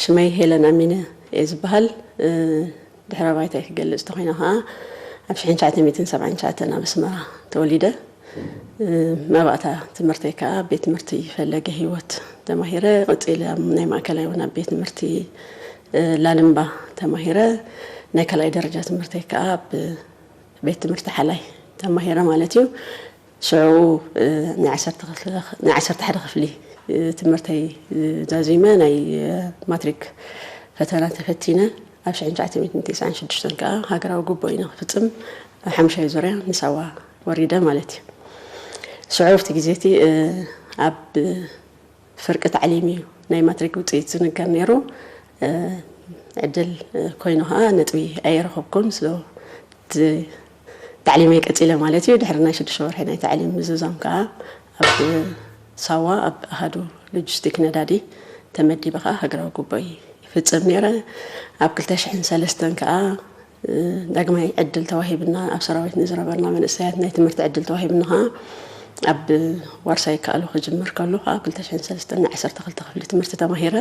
ሽመይ ሄለን ኣሚነ እየ ዝበሃል። ድሕረ ባይታይ ክገልጽ እንተኾይነ ኸዓ፣ ኣብ ሽሕን ትሽዓተ ሚእትን ሰብዓን ትሽዓተን ኣብ ኣስመራ ተወሊደ። መባእታ ትምህርተይ ከዓ ኣብ ቤት ትምህርቲ ፈለገ ህይወት ተማሂረ። ቀጺለ ኣብ ናይ ማእከላይ እውን ኣብ ቤት ትምህርቲ ላልምባ ተማሂረ። ናይ ካልኣይ ደረጃ ትምህርተይ ከዓ ኣብ ቤት ትምህርቲ ሓላይ ተማሂረ ማለት እዩ። ሽዑ ናይ ዓሰርተ ሓደ ክፍሊ ትምህርተይ ዛዚመ ናይ ማትሪክ ፈተና ተፈቲነ። ኣብ ሽሕን ትሽዓተ ሚእትን ተስዓን ሽዱሽተን ከዓ ሃገራዊ ጉቦ ኢና ክፍጽም ኣብ ሓምሻይ ዙርያ ንሳዋ ወሪደ ማለት እዩ። ሽዑ ኣብቲ ግዜ እቲ ኣብ ፍርቂ ታዕሊም እዩ ናይ ማትሪክ ውፅኢት ዝንገር ነይሩ። ዕድል ኮይኑ ከዓ ነጥቢ ኣይረኸብኩን። ስለ ታዕሊመይ ቀፂለ ማለት እዩ። ድሕሪ ናይ ሽዱሽተ ወርሒ ናይ ታዕሊም ምዝዛም ከዓ ኣብ ሳዋ ኣብ ኣሃዱ ሎጂስቲክ ነዳዲ ተመዲበ ከዓ ሃገራዊ ጉቦይ ይፍፅም ነይረ። ኣብ ክልተ ሽሕን ሰለስተን ከዓ ዳግማይ ዕድል ተዋሂብና፣ ኣብ ሰራዊት ንዝነበርና መንእሰያት ናይ ትምህርቲ ዕድል ተዋሂብና ከዓ ኣብ ዋርሳይ ይከኣሉ ክጅምር ከሎ ከዓ ክልተ ሽሕን ሰለስተን ናይ ዓሰርተ ክልተ ክፍሊ ትምህርቲ ተማሂረ።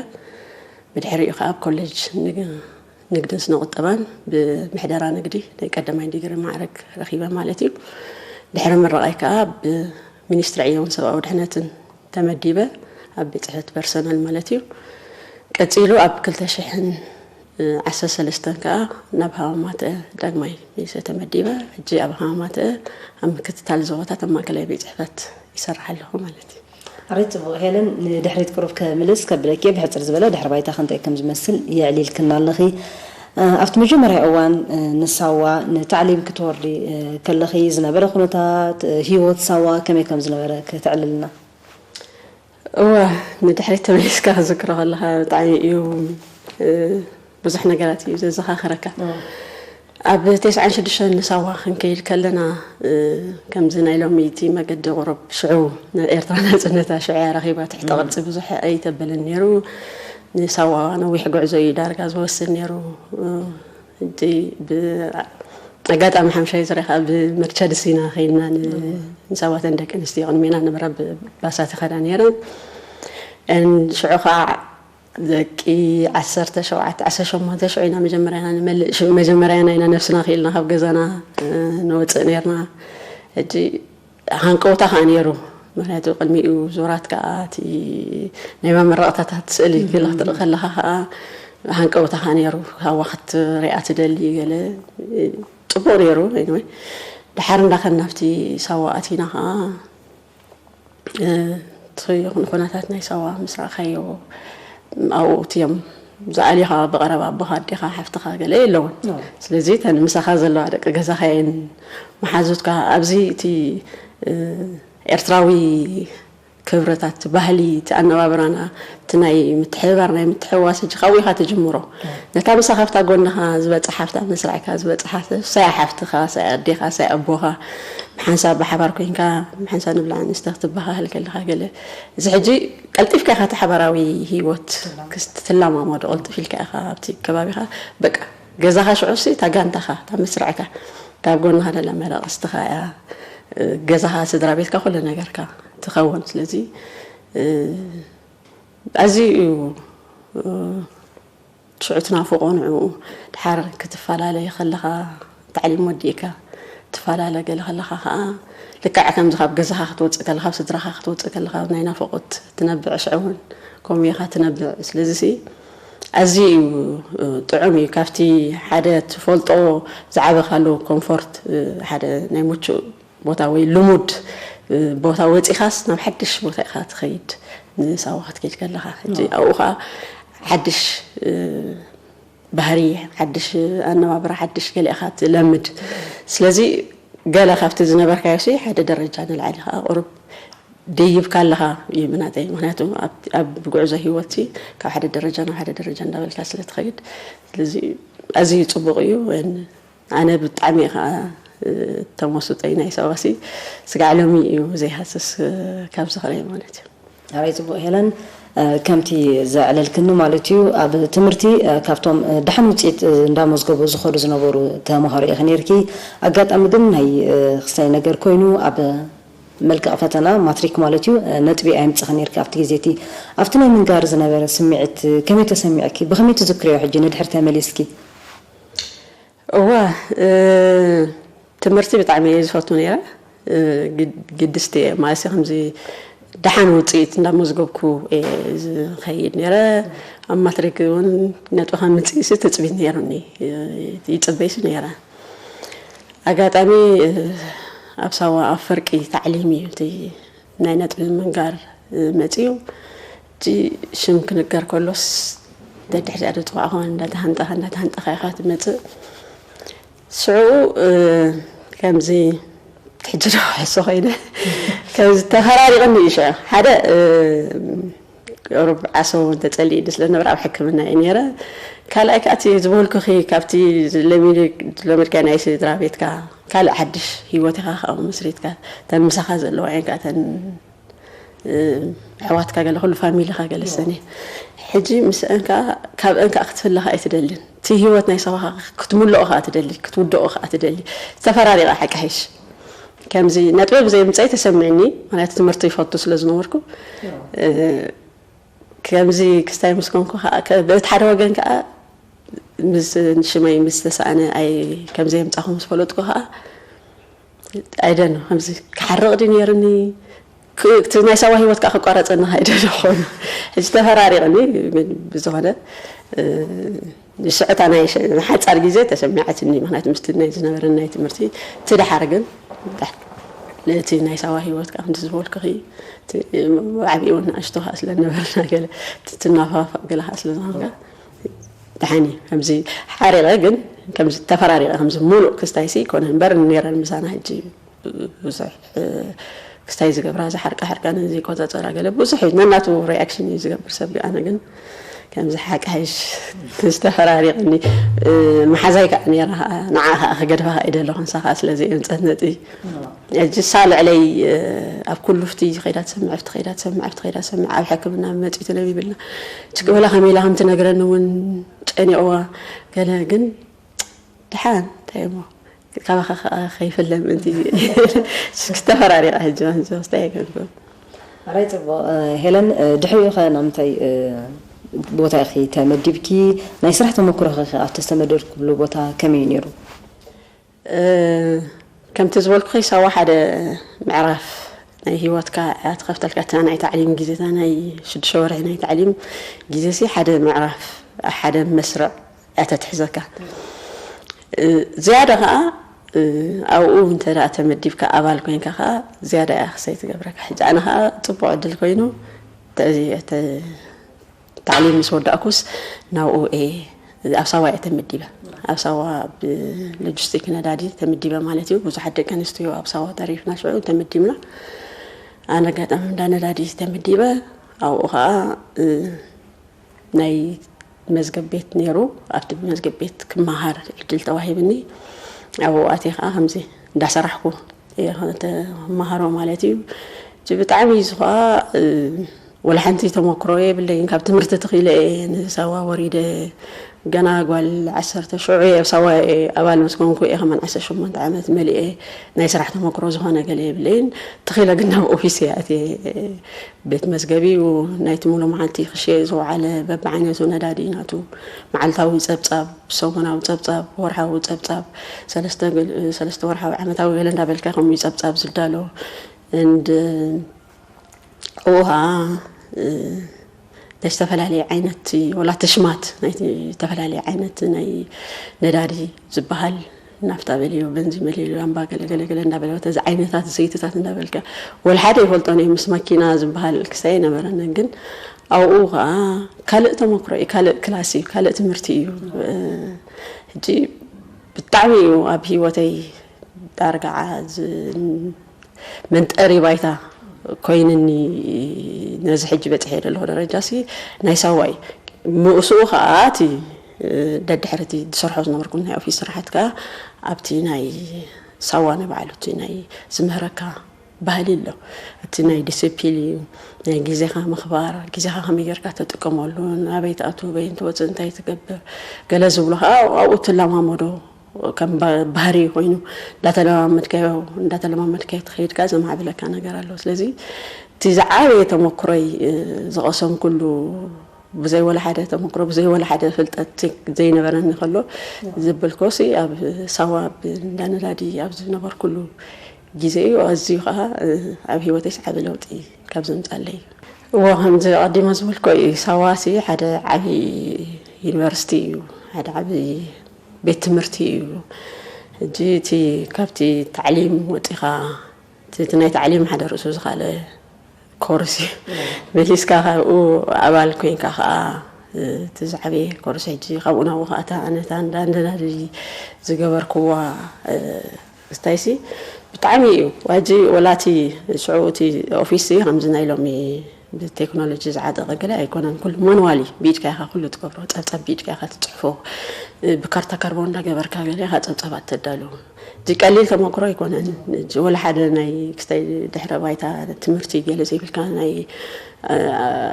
ብድሕሪኡ ከዓ ኣብ ኮሌጅ ንግ- ንግድን ስነ ቁጠባን ብምሕደራ ንግዲ ናይ ቀዳማይ ዲግሪ ማዕረግ ረኺበ ማለት እዩ። ድሕሪ ምረቓይ ከዓ ብሚኒስትሪ ዕዮን ሰብኣዊ ድሕነትን ተመዲበ፣ ኣብ ቤት ጽሕፈት ፐርሰናል ማለት እዩ። ቀጺሉ ኣብ ክልተ ሽሕን ዓሰርተ ሰለስተን ከዓ ናብ ሃማማተ ዳግማይ ሚኒስትሪ ተመዲበ። ሕጂ ኣብ ሃማማተ ኣብ ምክትታል ዞባታት ኣብ ማእከላይ ቤት ጽሕፈት ይሰርሕ ኣለኹ ማለት እዩ። ኣሬት ጽቡቕ ሄለን፣ ንድሕሪት ቁሩብ ከምልስ ከብለኪ፣ ብሕጽር ዝበለ ድሕሪ ባይታ ክንታይ ከም ዝመስል የዕሊልክና ኣለኺ። ኣብቲ መጀመርያ እዋን ንሳዋ ንታዕሊም ክትወርዲ ከለኺ ዝነበረ ኩነታት፣ ህይወት ሳዋ ከመይ ከም ዝነበረ ክተዕልልና? እወ፣ ንድሕሪት ተመሊስካ ክዝክሮ ከለኻ ብጣዕሚ እዩ፣ እ፣ ብዙሕ ነገራት እዩ ዘዘኻኽረካ። እወ። ኣብ ተስዓን ሽዱሽተን ንሳዋ ክንከይድ ከለና፣ እ፣ ከምዚ ናይ ሎሚ እቲ መገዲ ቁሩብ ሽዑ ኤርትራ ናጽነታ ሽዑ እያ ረኺባ፣ ትሕተ እወ። ቅርጺ ብዙሕ ኣይተበለን ነይሩ። ንሳዋ ነዊሕ ጉዕዞ እዩ ዳርጋ ዝወስድ ነይሩ። እ፣ ሕጂ ብ-፣ ኣጋጣሚ ሓምሻይ ዙርያ ከዓ ብመርቸድስ ኢና ከይድና ን-፣ ንሳዋተን ደቂ ኣንስትዮ ቅድሜና ነበራ ብባሳት ይኸዳ ነይረን። እን ሽዑ ከዓ ደቂ ዓሰርተ ሸውዓተ፣ ዓሰርተ ሸሞንተ ሽዑ ኢና መጀመርያና ንመልእ፣ ሽዑ መጀመርያና ኢና ነብስና ክኢልና ካብ ገዛና፣ እ፣ ንወፅእ ነይርና። ሕጂ ሃንቀውታ ከዓ ነይሩ። ምክንያቱ ቅድሚኡ ዙራት ከዓ እቲ ናይ መመረቕታታት ስእሊ ገለ ክትርኢ ከለኻ ከዓ ሃንቀውታ ከዓ ነይሩ። ሳዋ ክትሪኣ ትደሊ ገለ፣ እ፣ ጽቡቕ ነይሩ። Anyway፣ ድሓር እንዳኸድና ኣብቲ ሳዋ ኣቲና ከዓ፣ እ፣ እቲ ይኹን ኩነታት ናይ ሳዋ ምስ ረኣኻዮ ኣብኡ እትዮም ዝኣልዩኻ ብቐረባ ኣቦኻ፣ ኣዴኻ፣ ሓፍትኻ ገለ የለውን። እዎ። ስለዚ እተን ምሳኻ ዘለዋ ደቂ ገዛኻ እየን መሓዙትካ። ኣብዚ እቲ፣ እ፣ ኤርትራዊ ክብርታት፣ እቲ ባህሊ፣ እቲ ኣነባብራና፣ እቲ ናይ ምትሕብባር፣ ናይ ምትሕውዋስ፣ ሕጂ ካብኡ ኢኻ ትጅምሮ። እዎ። ነታ ምሳኻ ኣብታ ጎንኻ ዝበጽሓ፣ ኣብታ መስርዕካ ዝበጽሓ ሰብ፣ ሳያ ሓፍትኻ፣ ሳያ ኣዴኻ፣ ሳያ ኣቦኻ፣ ብሓንሳብ ብሓባር ኮይንካ፣ ብሓንሳብ ንብላዕ ንስተ ክትበሃሃል ከለኻ ገለ፣ እዚ ሕጂ ቀልጢፍካ ኢኻ እቲ ሓባራዊ ህይወት ክስ-፣ ትለማመዶ፣ ቀልጥፍ ኢልካ ኢኻ ኣብቲ ከባቢኻ፣ በቃ፣ ገዛኻ ሽዑሲ እታ ጋንታኻ፣ እታ መስርዕካ፣ ካብ ጎንኻ ደላ መዳቕስትኻ እያ፣ እ፣ ገዛኻ፣ ስድራ ቤትካ፣ ኩሉ ነገርካ ትኸውን። ስለዚ፣ እ፣ ኣዝዩ እዩ፣ እ፣ ሽዑ ትናፍቖ ንዕኡ። ድሓር ክትፈላለ ከለኻ፣ ታዕሊም ወዲእካ ትፈላለ ገለ ከለኻ ኸኣ፣ ልክዕ ከምዚ ካብ ገዛኻ ክትወጽእ ከለኻ፣ ካብ ስድራኻ ክትወጽእ ከለኻ፣ ናይ ናፍቖት ትነብዕ፣ ሽዑ እውን ከምኡ ኢኻ ትነብዕ። ስለዚሲ ኣዝዩ እዩ፣ እ፣ ጥዑም እዩ። ካብቲ ሓደ ትፈልጦ ዝዓበኻሉ ኮምፎርት፣ እ፣ ሓደ ናይ ምቹእ ቦታ ወይ ልሙድ፣ እ፣ ቦታ ወጺኻስ ናብ ሓድሽ ቦታ ኢኻ ትኸይድ፣ ንሳዋ ክትከይድ ከለኻ። ሕጂ ኣዎ። ኣብኡ ኸኣ ሓድሽ፣ እ፣ ባህሪ፣ ሓድሽ ኣነባብራ፣ ሓድሽ ገለ ኢኻ ትለምድ። ስለዚ ገለ ካብቲ ዝነበርካዮሲ ሓደ ደረጃ ንላዕሊ ኸኣ ቁሩብ ደይብካ ኣለኻ እዩ ብናተይ። ምኽንያቱ ኣብ፣ ኣብ ጉዕዞ ህይወትሲ ካብ ሓደ ደረጃ ናብ ሓደ ደረጃ እንዳበልካ ስለ ትኸይድ። ስለዚ ኣዝዩ ጽቡቕ እዩ። ኣነ ብጣዕሚ እየ ኸዓ፣ እ፣ ተመስጦይ ናይ ሳዋሲ ስጋዕ ሎሚ እዩ ዘይሃስስ፣ እ፣ ካብ ዝኽረይ ማለት እዩ። ኣረይ ጽቡቕ ሄለን፣ ከምቲ ዘዕለልክኒ ማለት እዩ፣ ኣብ ትምህርቲ ካብቶም ደሓን ውፅኢት እንዳመዝገቡ ዝኸዱ ዝነበሩ ተምሃሮ ኢኺ ነይርኪ። ኣጋጣሚ ግን ናይ ክስታይ ነገር ኮይኑ ኣብ መልክቕ ፈተና ማትሪክ ማለት እዩ ነጥቢ ኣየምፅእኽን ነይርኪ ኣብቲ ግዜ እቲ። ኣብቲ ናይ ምንጋር ዝነበረ ስምዒት ከመይ ተሰሚዕኪ? ብኸመይ ትዝክርዮ ሕጂ ንድሕር ተመሊስኪ? እወ ትምህርቲ ብጣዕሚ እየ ዝፈቱ ነይረ። ግድስቲ እየ ማለት ከምዚ ደሓን ውፅኢት እንዳመዝገብኩ እየ ዝኸይድ ነይረ። ኣብ ማትሪክ እውን ነጥቢ ከምፅእሲ ትፅቢት ነይሩኒ፣ ይፅበይሲ ነይረ። ኣጋጣሚ ኣብ ሳዋ ኣብ ፍርቂ ታዕሊም እዩ እቲ ናይ ነጥቢ ምንጋር መፅዩ። እቲ ሽም ክንገር ከሎስ ደድሕሪኣ ዶ ፅዋዕኻ እንዳተሃንጠኻ እንዳተሃንጠኻ ኢኻ ትመፅእ። ሽዑ ከምዚ ሕጂ ዶ ክሕሶ ኮይነ ከምዚ ተፈራሪቕኒ እዩ ሽዑ ሓደ ቁሩብ ዓሶ እውን ተፀሊእኒ ስለዝነበረ ኣብ ሕክምና እየ ነይረ። ካልኣይ ከዓ እቲ ዝበልኩኺ ካብቲ ለሚድካ ናይ ስድራ ቤትካ ካልእ ሓድሽ ሂወት ኢኻ ከዓ መስሪትካ እተን ምሳኻ ዘለዋ እየን ከዓ እተን ኣሕዋትካ ገለ ኩሉ ፋሚሊኻ ገለ ሰኒ ሕጂ ምስአን ከዓ ካብአን ከዓ ክትፍለኻ ኣይትደልን። እቲ ሂወት ናይ ሰባኻ ክትምልኦ ከዓ ትደሊ ክትውድኦ ከዓ ትደሊ። ዝተፈራሪቓ ሓቂ ሓይሽ ከምዚ ነጥበ ብዘይ ምፀይ ተሰሚዕኒ። ምክንያቱ ትምህርቲ ይፈቱ ስለ ዝነበርኩ ከምዚ ክስታይ ምስ ኮንኩ ከዓ በቲ ሓደ ወገን ከዓ ምስ ሽመይ ምስ ተሰኣነ ኣይ ከምዘየምፃኹ ምስ ፈለጥኩ ከዓ ኣይደን ከምዚ ክሓርቕ ድዩ ነይርኒ እቲ ናይ ሳዋ ሂወት ከዓ ክቋረፀኒ ከዓ ኣይደለኹን። ሕጂ ተፈራሪቕኒ ግን ብዝኾነ ንስዕታ ናይ ሓፃር ግዜ ተሰሚዓትኒ ምክንያቱ ምስቲ ናይ ዝነበረ ናይ ትምህርቲ ትድሓር ግን ነቲ ናይ ሳዋ ሂወት ከዓ ከምቲ ዝበልኩኺ ዓብኡ ንኣሽቶ ከዓ ስለነበርና ገለ ትናፋፋ ገለ ከዓ ስለዝኾንካ ደሓን እዩ ከምዚ ሓሪቐ ግን ከምዚ ተፈራሪቐ ከምዚ ሙሉእ ክስታይሲ ይኮነ እምበር ነረን ምሳና ሕጂ ብዙሕ ክስታይ ዝገብራ ዝሓርቃ ሕርቃነ ዘይቆፃፀራ ገለ ብዙሕ እዩ ነናቱ ሪኣክሽን እዩ ዝገብር ሰብ ኣነ ግን ከምዚ ሓቃይሽ ዝተፈራሪቕኒ መሓዛይ ከዓ ነራ ከዓ ንዓ ከዓ ክገድፋ ከዓ ይደለኹ ንሳ ከዓ ስለዚ እየ ምፀት ነጥቢ ሕጂ እሳ ልዕለይ ኣብ ኩሉ ፍቲ ከይዳ ትሰምዕ ኣብቲ ከይዳ ትሰምዕ ኣብቲ ከይዳ ትሰምዕ ኣብ ሕክምና መፂኡ ትነቢብልና ችግር ወላ ከመይ ኢላ ከም ትነግረኒ እውን ጨኒቕዋ ገለ ግን ድሓን እንታይ እሞ ካባኻ ከዓ ከይፍለ ምእንቲ ክተፈራሪቓ ሕጂ ሕጂ ወስታይ ኣይኮንኩን ኣራይ ፅቡቕ ሄለን ድሕሪኡ ኸ ናብ ምንታይ ቦታ ኢኺ ተመዲብኪ ናይ ስራሕ ተመክሮ ኸ ኣብቲ ዝተመደብክሉ ቦታ ከመይ እዩ ነይሩ ከምቲ ዝበልኩኺ ሳዋ ሓደ ምዕራፍ ናይ ሂወትካ እያ ትኸፍተልካ እታ ናይ ታዕሊም ግዜታ ናይ ሽዱሽተ ወርሒ ናይ ታዕሊም ግዜሲ ሓደ ምዕራፍ ሓደ መስርዕ እያ ተትሕዘካ ዝያዳ ከዓ ኣብኡ እንተ ተመዲብካ ኣባል ኮይንካ ከዓ ዝያዳ እያ ክሰይ ትገብረካ ሕጂ ኣነ ከዓ ፅቡቅ ዕድል ኮይኑ ታዕሊም ምስ ወዳእኩስ ናብኡ እየ ኣብ ሳዋ እየ ተመዲበ ኣብ ሳዋ ብሎጂስቲክ ነዳዲ ተመዲበ ማለት እዩ ብዙሓት ደቂ ኣንስትዮ ኣብ ሳዋ ተሪፍና ሽዑ ተመዲብና ኣነ ኣጋጣሚ እንዳ ነዳዲ ተመዲበ ኣብኡ ከዓ ናይ መዝገብ ቤት ነይሩ ኣብቲ መዝገብ ቤት ክመሃር ዕድል ተዋሂብኒ ኣብኡ ኣትየ ከዓ ከምዚ እንዳሰራሕኩ መሃሮ ማለት እዩ። እቲ ብጣዕሚ እዚ ከዓ ወላ ሓንቲ ተመክሮ የብለይን። ካብ ትምህርቲ ተኺለ እየ ንሳዋ ወሪደ። ገና ጓል ዓሰርተ ሽዑ እየ ኣብ ሳዋ እየ ኣባል ምስ ኮንኩ እየ ከማን ዓሰርተ ሸሞንተ ዓመት መሊኤ። ናይ ስራሕ ተመክሮ ዝኾነ ገለ የብለይን። ተኺለ ግን ናብ ኦፊስ እየ ኣትየ። ቤት መዝገብ እዩ ናይቲ ሙሉ መዓልቲ ክሽየጥ ዝወዓለ በብዓይነቱ ነዳዲ ናቱ መዓልታዊ ፀብፃብ ሰሙናዊ ፀብፃብ ወርሓዊ ፀብፃብ ሰለስተ ወርሓዊ ዓመታዊ ገለ እንዳበልካ ከምኡ ፀብፃብ ዝዳሎ and ውሃ ናይ ዝተፈላለየ ዓይነት ወላ ተሽማት ናይ ዝተፈላለየ ዓይነት ናይ ነዳዲ ዝበሃል ናፍታ በልዮ በንዚ መሊሉ ኣምባ ገለገለገለ እንዳበለ ተዚ ዓይነታት ዘይትታት እንዳበልካ ወላ ሓደ ይፈልጦ ነ ምስ መኪና ዝበሃል ክሳይ ነበረነ ግን ኣብኡ ከዓ ካልእ ተመክሮ እዩ ካልእ ክላስ እዩ ካልእ ትምህርቲ እዩ ሕጂ ብጣዕሚ እዩ ኣብ ሂወተይ ዳርጋ መንጠሪ ባይታ ኮይንኒ ነዚ ሕጂ በፅሐ ዘለኹ ደረጃ ሲ ናይ ሳዋ እዩ ምእስኡ ከዓ እቲ ደድሕሪ እቲ ዝሰርሖ ዝነበርኩ ናይ ኦፊስ ስራሓት ከዓ ኣብቲ ናይ ሳዋ ንባዕሉ እቲ ናይ ዝምህረካ ባህሊ ኣሎ። እቲ ናይ ዲስፕሊን እዩ፣ ናይ ግዜኻ ምኽባር፣ ግዜኻ ከመይ ጌርካ ተጥቀመሉ፣ ኣበይ ትኣቱ፣ በይን ትወፅእ፣ እንታይ ትገብር፣ ገለ ዝብሉ ከዓ ኣብኡ ትለማመዶ። ከም ባ- ባህሪ ኮይኑ እንዳተለማመድካዮ እንዳተለማመድካዮ ትኸይድ ከዓ ዘማዕብለካ ነገር ኣሎ። ስለዚ እቲ ዝዓበየ ተመክሮይ ዝቐሰምኩሉ ብዘይ ወላ ሓደ ተመክሮ ብዘይ ወላ ሓደ ፍልጠት ዘይነበረኒ ከሎ ዘበልኮሲ ኣብ ሳዋ ኣብ እንዳነዳዲ ኣብ ዝነበርኩሉ ግዜ እዩ። ኣዝዩ ከዓ ኣብ ሂወተይ ዝዓበየ ለውጢ ካብ ዘምፃለይ እዩ። እዎ ከምዚ ኣቐዲመ ዝበልኮ እዩ። ሳዋሲ ሓደ ዓብዪ ዩኒቨርሲቲ እዩ። ሓደ ዓብዪ ቤት ትምህርቲ እዩ። ሕጂ እቲ ካብቲ ታዕሊም ወፂኻ እቲ ናይ ታዕሊም ሓደ ርእሱ ዝኻለ ኮርስ እዩ። መሊስካ ካብኡ ኣባል ኮይንካ ከዓ እቲ ዝዓበየ ኮርስ ሕጂ ካብኡ ናብኡ ከዓ እታ ኣነታ እንዳንደናዲ ዝገበርክዋ ክስታይሲ ብጣዕሚ እዩ ዋጂ ወላቲ ሽዑ እቲ ኦፊስ ከምዚ ናይ ሎሚ ብቴክኖሎጂ ዝዓጠቐ ገለ ኣይኮነን። ኩሉ ማንዋሊ ብኢድካ ኢኻ ኩሉ ትገብሮ፣ ፀብፀብ ብኢድካ ኢኻ ትፅሕፎ። ብካርታ ካርቦን እንዳገበርካ ገለ ኢኻ ፀብፀባት ተዳሉ። እዚ ቀሊል ተመክሮ ኣይኮነን። ወላ ሓደ ናይ ክስታይ ድሕረ ባይታ ትምህርቲ ገለ ዘይብልካ ናይ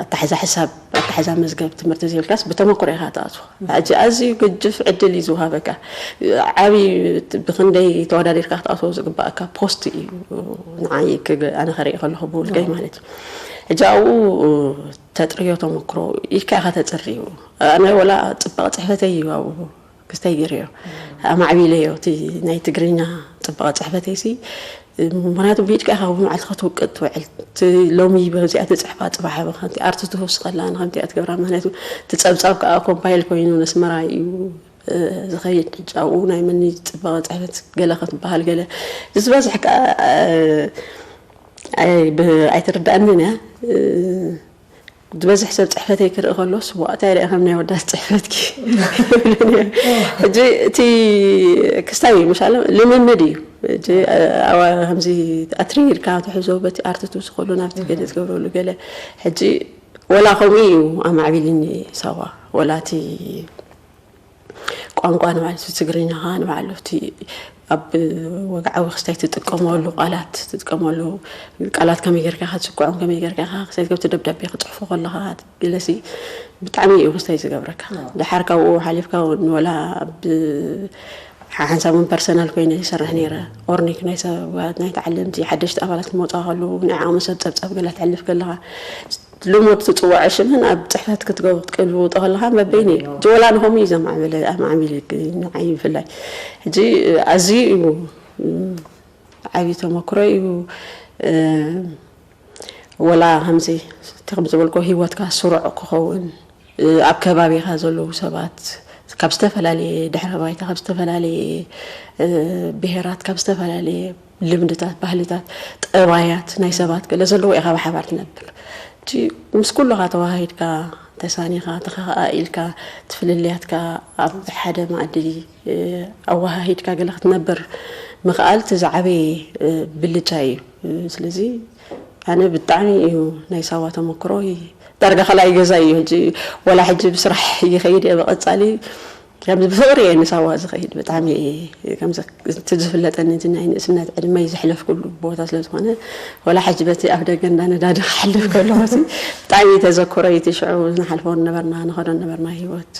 ኣታሕዛ ሕሳብ ኣታሕዛ መዝገብ ትምህርቲ ዘይብልካስ ብተመክሮ ኢኻ ትኣትዎ። ሕጂ ኣዝዩ ግጅፍ ዕድል እዩ ዝውሃበካ። ዓብዪ ብክንደይ ተወዳዲርካ ክትኣትዎ ዝግባእካ ፖስት እዩ ንዓይ ኣነ ከርኢ ከለኹ ብውልቀይ ማለት እዩ። ሕጂ ኣብኡ ተጥርዮ ተመክሮ ኢድካ ኢኻ ተፅርዩ። ኣነ ወላ ፅባቕ ፅሕፈተይ እዩ ኣብኡ ክስታይ ገይረዮ ኣማዕቢለዮ እቲ ናይ ትግርኛ ፅባቐ ፅሕፈተይ ሲ ምክንያቱ ብኢድካ ኢኻ ብመዓልቲ ክትውቅጥ ትውዕል። እቲ ሎሚ በዚኣ ትፅሕፋ ፅባሕ ከምቲ ኣርቲ ትውስኸላ ንከምቲ እያ ትገብራ። ምክንያቱ እቲ ፀብፃብ ከዓ ኮምፓይል ኮይኑ ነስመራ እዩ ዝኸይድ። ጫኡ ናይ መኒ ፅባቐ ፅሕፈት ገለ ክትበሃል ገለ ዝበዝሕ ከዓ ኣይትርዳእንን እያ። ዝበዝሕ ሰብ ፅሕፈተይ ክርኢ ከሎ ስዋ እንታይ ርአ ከም ናይ ወዳት ፅሕፈትኪ ሕጂ እቲ ክስታይ እዩ ምሻለ ልምምድ እዩ። ከምዚ ኣትሪርካ ትሕዞ በቲ ኣርቲ ትውስኸሉ ናብቲ ገለ ትገብረሉ ገለ ሕጂ ወላ ከምኡ እዩ ኣማዕቢልኒ ሳዋ ወላ እቲ ቋንቋ ንባዕሉ እቲ ትግርኛኻ ንባዕሉ እቲ ኣብ ወግዓዊ ክስታይ ትጥቀመሉ ቃላት ትጥቀመሉ ቃላት ከመይ ጌርካ ክትስክዖም ከመይ ጌርካ ኢኻ ክስታይ ትገብር ደብዳቤ ክፅሕፎ ከለኻ ገለሲ ብጣዕሚ እዩ ክስታይ ዝገብረካ። ድሓር ካብኡ ሓሊፍካ እውን ወላ ኣብ ሓንሳብ እውን ፐርሰናል ኮይነ ይሰርሕ ነይረ። ኦርኒክ ናይ ሰባት ናይ ተዓለምቲ ሓደሽቲ ኣባላት ክመፁ ከለዉ ናይ ዓቕሚ ሰብ ፀብፃብ ገላ ትሕልፍ ከለኻ ልሙድ ትፅውዖ ሽምን ኣብ ፅሕፈት ክትገብሩ ክትቅልውጦ ከለኻ መበይኒ እዩ። እቲ ወላ ንኸምኡ እዩ ዘማዕበለ ኣማዕቢሉ ንዓይ ብፍላይ ሕጂ ኣዝዩ እዩ ዓብዪ ተመክሮ እዩ። ወላ ከምዚ እቲ ከም ዝበልኮ ሂወትካ ስሩዕ ክኸውን ኣብ ከባቢኻ ዘለዉ ሰባት ካብ ዝተፈላለየ ድሕረ ባይታ ካብ ዝተፈላለየ ብሄራት ካብ ዝተፈላለየ ልምድታት ባህልታት ጠባያት ናይ ሰባት ገለ ዘለዎ ኢኻ ብሓባር ትነብር። እቲ ምስ ኩሉኻ ተዋሃሂድካ ተሳኒኻ ተኸኸኣኢልካ ትፍልልያትካ ኣብ ሓደ ማእዲ ኣወሃሂድካ ገለ ክትነብር ምኽኣል እቲ ዝዓበየ ብልጫ እዩ። ስለዚ ኣነ ብጣዕሚ እዩ ናይ ሳዋ ተመክሮ ዳርጋ ካልኣይ ገዛ እዩ ሕጂ ወላ ሕጂ ብስራሕ ይኸይድ እየ ብቐፃሊ ከምዚ ብፍቕሪ እየ ንሳዋ ዝኸይድ ብጣዕሚ ከምዚ እቲ ዝፍለጠኒ እቲ ናይ ንእስነት ዕድመይ ዘሕለፍኩሉ ቦታ ስለ ዝኾነ ወላ ሕጂ በቲ ኣብ ደገ እንዳነዳዲ ክሓልፍ ከለኹ ብጣዕሚ ተዘክሮ እቲ ሽዑ ንሓልፎ ነበርና ንኸዶ ነበርና ህይወት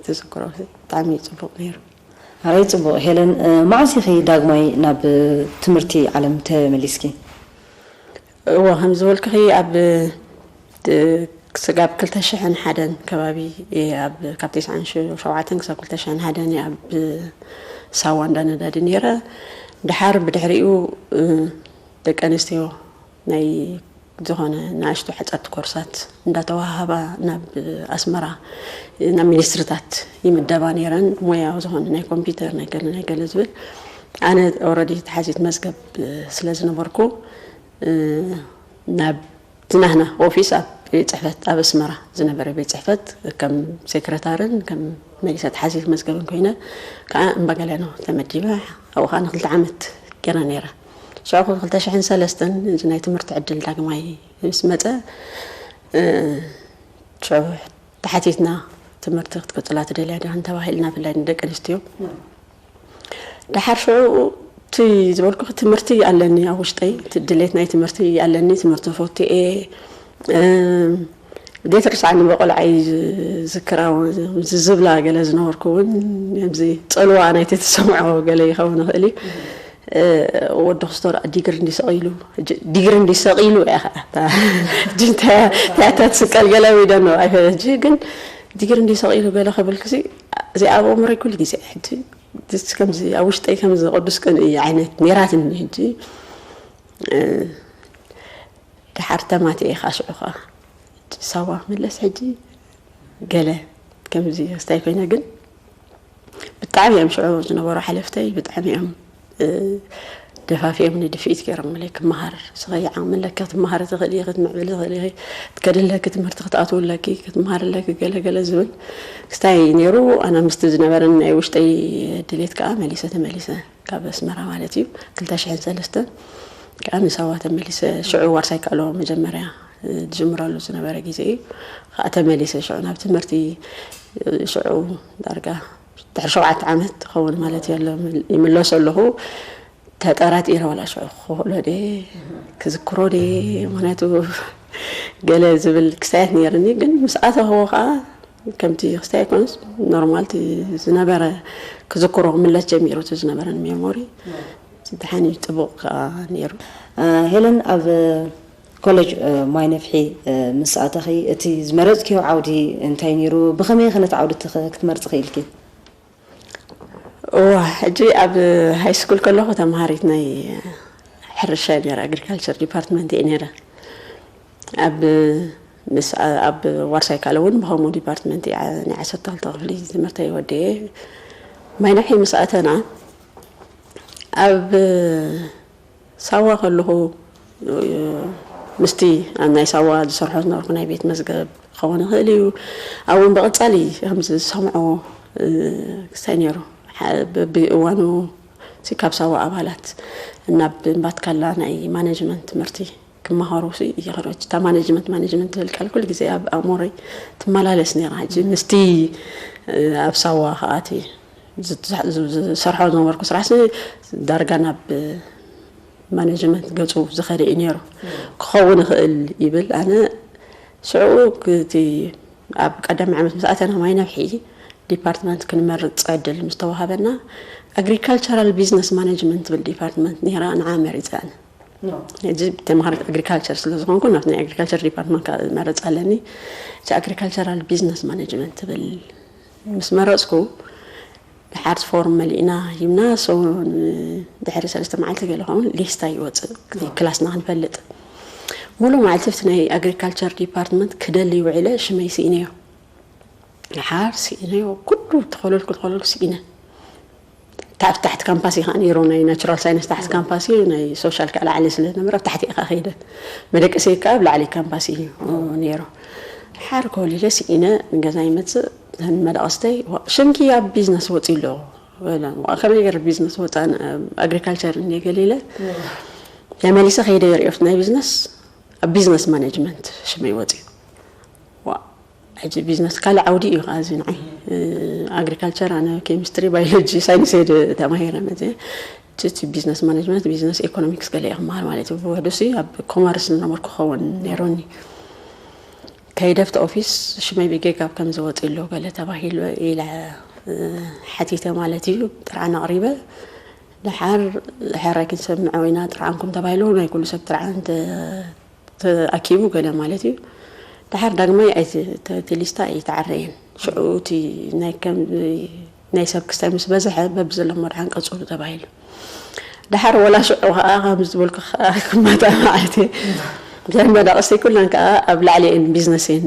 ተዘክሮ ብጣዕሚ ፅቡቕ ነይሩ። ኣይ ጽቡቕ ሄለን፣ መዓስ ኢኺ ዳግማይ ናብ ትምህርቲ ዓለም ተመሊስኪ? እዎ ከም ዝበልክኺ ኣብ ስጋብ ክልተ ሽሕን ሓደን ከባቢ እየ ኣብ ካብ ተስዓን ሸውዓተን ክሳብ ክልተ ሽሕን ሓደን እየ ኣብ ሳዋ እንዳነዳዲ ነይረ። ድሓር ብድሕሪኡ ደቂ ኣንስትዮ ናይ ዝኾነ ንኣሽቱ ሓፀርቲ ኮርሳት እንዳተዋሃሃባ ናብ ኣስመራ ናብ ሚኒስትርታት ይምደባ ነይረን። ሞያዊ ዝኾነ ናይ ኮምፒውተር ናይ ገለ ናይ ገለ ዝብል ኣነ ኦረዲ ተሓዚት መዝገብ ስለ ዝነበርኩ ናብ ዝናህና ኦፊስ ኣብ ቤት ፅሕፈት ኣብ ኣስመራ ዝነበረ ቤት ፅሕፈት ከም ሴክረታርን ከም መሊሰ ተሓዚት መዝገብን ኮይነ ከዓ እምባገለኖ ተመዲበ ኣብኡ ከዓ ንክልተ ዓመት ገይረ ነይረ። ሽዑ ክልተ ሽሕን ሰለስተን እዚ ናይ ትምህርቲ ዕድል ዳግማይ ምስ መፀ ሽዑ ተሓቲትና ትምህርቲ ክትቅፅላ ትደልያ ዲኽን ተባሂልና ብፍላይ ንደቂ ኣንስትዮ ድሓር ሽዑ እቲ ዝበልኩ ትምህርቲ ኣለኒ ኣብ ውሽጠይ፣ እቲ ድሌት ናይ ትምህርቲ ኣለኒ። ትምህርቲ ፈትየ፣ እም፣ ዘይትርስዓኒ ብቆልዓይ ዝዝክራ፣ ዝብላ ገለ ዝነበርኩ እውን፣ ኣብዚ ጽልዋ ናይቲ ትሰምዖ ገለ ይኸውን ይኽእል እዩ። እ፣ ወዲ ክስቶ ደኣ ዲግሪ እንዲሰቒሉ፣ ሕጂ ዲግሪ እንዲሰቒሉ እያ ኸዓ። እታ ሕጂ እንታይ እያ፣ እንታይ እያ እታ ትስቀል ገለ ወይ ደኖ ኣይፈ-፣ ሕጂ ግን ዲግሪ እንዲሰቒሉ ገለ ክብል ክሲ፣ እዚኣ ኣብ ኣእምሮይ ኩሉ ግዜ ሕጂ፣ ከምዚ ኣብ ውሽጠይ ከምዚ ቅዱስ ቅንኢ ዓይነት ነይራትኒ። ሕጂ፣ እ፣ ደሓር ተማቲኤ ኸዓ ሽዑ ኸዓ ሳዋ ክምለስ ሕጂ ገለ ከምዚ ክስታይ ኮይነ፣ ግን ብጣዕሚ እዮም ሽዑ ዝነበሩ ሓለፍተይ፣ ብጣዕሚ እዮም፣ እ፣ ደፋፊኦም ንድፍኢት ገይሮምለይ። ክመሃር ስኸ ይዓቕሚ ኣለኪ፣ ክትመሃሪ ትኽእሊ፣ ክትምዕብሊ ትኽእሊ፣ ክትከዲ ኣለኪ፣ ትምህርቲ ክትኣትዊ ኣለኪ፣ ክትመሃሪ ኣለኪ፣ ገለ ገለ ዝብል ክስታይ ነይሩ። ኣነ ምስቲ ዝነበረኒ ናይ ውሽጠይ ድሌት ከኣ መሊሰ ተመሊሰ። ካብ ኣስመራ ማለት እዩ። ክልተ ሽሕን ሰለስተን ከኣ ንሳዋ ተመሊሰ። ሽዑ ዋርሳይ ካሎ መጀመርያ፣ እ፣ ዝጅምረሉ ዝነበረ ግዜ እዩ። ከኣ ተመሊሰ ሽዑ ናብ ትምህርቲ፣ እ፣ ሽዑ ዳርጋ ድሕሪ ሸውዓተ ዓመት ትኸውን ማለት እዩ ኣሎ፣ ይምለሶ ኣለኹ። ተጠራጢረ ዋላ ሽዑ ክኽእሎ ድየ፣ ክዝክሮ ድየ፣ ምኽንያቱ ገለ ዝብል ክስታያት ነይርኒ። ግን ምስ ኣተኽዎ ከኣ ከምቲ ክስታይ ኣይኮነስ፣ ኖርማል እቲ ዝነበረ ክዝክሮ ክምለስ ጀሚሩ፣ እቲ ዝነበረን ሜሞሪ ደሓን እዩ፣ ጽቡቕ ከኣ ነይሩ። እ፣ ሄለን፣ ኣብ ኮሌጅ፣ እ፣ ማይ ነፍሒ፣ እ፣ ምስ ኣተኺ፣ እቲ ዝመረጽክዮ ዓውዲ እንታይ ነይሩ? ብኸመይ ኸ ነቲ ዓውዲ ትኸ-፣ ክትመርጺ ኽኢልኪ? እዋ፣ ሕጂ ኣብ ሃይ ስኩል ከለኹ ተምሃሪት ናይ ሕርሻ ነይረ፣ ኣግሪካልቸር ዲፓርትመንት እየ ነይረ። ኣብ ምስ፣ ኣብ ዋርሳይ ካልእ እውን ብኸምኡ ዲፓርትመንት እየ፣ ናይ ዓሰርተ ክልተ ክፍሊ ትምህርተይ ወዲኤ ማይ ነፍሒ ምስ ኣተና፣ ኣብ ሳዋ ከለኹ፣ ምስቲ ኣብ ናይ ሳዋ ዝሰርሖ ዝነበርኩ ናይ ቤት መዝገብ ክኸውን ይኽእል እዩ። ኣብኡ እውን ብቐጻሊ ከም ዝሰምዖ፣ እ፣ ክስታይ ነይሩ። ሓ-፣ በብእዋኑ ሲ ካብ ሳዋ ኣባላት ናብ እምባትካላ ናይ ማኔጅመንት ትምህርቲ ክመሃሩ ሲ ይኸዱ። እታ ማኔጅመንት፣ ማኔጅመንት ትብል ቃል ኩሉ ግዜ ኣብ ኣእምሮይ ትመላለስ ነይራ። ሕጂ ምስቲ፣ እ፣ ኣብ ሳዋ ከኣ እቲ ዝ-፣ ዝ-፣ ዝ-፣ ዝሰርሖ ዝነበርኩ ስራሕ ሲ ዳርጋ ናብ ማኔጅመንት ገጹ ዝኸደ እዩ ነይሩ። ክኸውን ይኽእል ይብል። ኣነ ሽዑ እቲ ኣብ ቀዳማይ ዓመት ምስ ኣተና ማይ ነፍሒ ዲፓርትመንት ክንመርጽ ዕድል ምስ ተዋሃበና፣ ኣግሪካልቸራል ቢዝነስ ማኔጅመንት ትብል ዲፓርትመንት ነይራ፣ ንዓ መሪጸ ኣነ። ሕጂ ተምሃሪት ኣግሪካልቸር ስለ ዝኾንኩ፣ ናብቲ ናይ ኣግሪካልቸር ዲፓርትመንት ከኣ መረጽ ኣለኒ። እቲ ኣግሪካልቸራል ቢዝነስ ማኔጅመንት ትብል ምስ መረጽኩ፣ ድሓር ፎርም መሊእና ሂብና፣ ሶ፣ ን-፣ ድሕሪ ሰለስተ መዓልቲ ገለ ኸውን ሊስታ ይወጽእ፣ ክላስና ክንፈልጥ። ሙሉእ መዓልቲ ኣብቲ ናይ ኣግሪካልቸር ዲፓርትመንት ክደሊ ውዒለ ሽመይ ስኢነዮ። ድሓር ስኢነዮ፣ ኩሉ ተኸለልኩ፣ ተኸለልኩ ስኢነ። እታ ኣብ ታሕቲ ካምፓስ እዩ ከኣ ነይሩ፣ ናይ ናቹራል ሳይንስ ታሕቲ ካምፓስ እዩ፣ ናይ ሶሻል ከኣ ላዕሊ ስለ ዝነበረ ኣብ ታሕቲ እዩ ከኣ ከይደ። መደቀሲ ከኣ ኣብ ላዕሊ ካምፓስ እዩ ነይሩ። ድሓር ኮሊለ ስኢነ ንገዛ ይመጽእ፣ እተን መደቀስተይ፣ "ዋ፣ ሽምኪ ኣብ ቢዝነስ ወጺኡ ኣሎ?" በለን። "ዋ፣ ከመይ ገይረ ቢዝነስ ወጻ? ን-፣ ኣግሪካልቸር እንድየ ገሊለ። ተመሊሰ ከይደ ይርእዮ፣ ናይ ቢዝነስ፣ ኣብ ቢዝነስ ማኔጅመንት ሽመይ ወጺኡ። ዋ፣ ሕጂ ቢዝነስ ካልእ ዓውዲ እዩ ከኣ እዚ ንዓይ። እ፣ ኣግሪካልቸር፣ ኣነ ኬሚስትሪ፣ ባዮሎጂ፣ ሳይንስ እየ ድ-፣ ተማሂረ መጽየ። እቲ፣ እቲ ቢዝነስ ማኔጅመንት፣ ቢዝነስ ኢኮኖሚክስ ገለ እየ ክመሃር ማለት እዩ። ብውሕዱ ሲ ኣብ ኮመርስ ዝነበርኩ ክኸውን ነይሩኒ። ከይደ ኣብቲ ኦፊስ ሽመይ ብጌጋ ከም ዝወጽእ ኣሎ ገለ ተባሂሉ ኢለ፣ እ፣ ሓቲተ ማለት እዩ። ጥርዓን ኣቕሪበ። ድሓር ሕራይ ክንሰምዖ ኢና ጥርዓንኩም ተባሂሉ፣ ናይ ኩሉ ሰብ ጥርዓን ተ-፣ ተኣኪቡ ገለ ማለት እዩ። ድሓር ዳግማይ ኣይቲ-፣ ተ-፣ እቲ ሊስታ ኣይተዓረየን። ሽዑ እቲ ናይ ከም-፣ ናይ ሰብ ክስታይ ምስ በዝሐ በብዘለሞ ድሓን ቀጽሉ ተባሂሉ። ድሓር ወላ ሽዑ ከኣ ከምዚ ዝበልኩ ከኣ ክማታ ማለት እዩ። እዘን መዳቕስተይ ኩለን ከኣ ኣብ ላዕሊ እየን ቢዝነስ እየን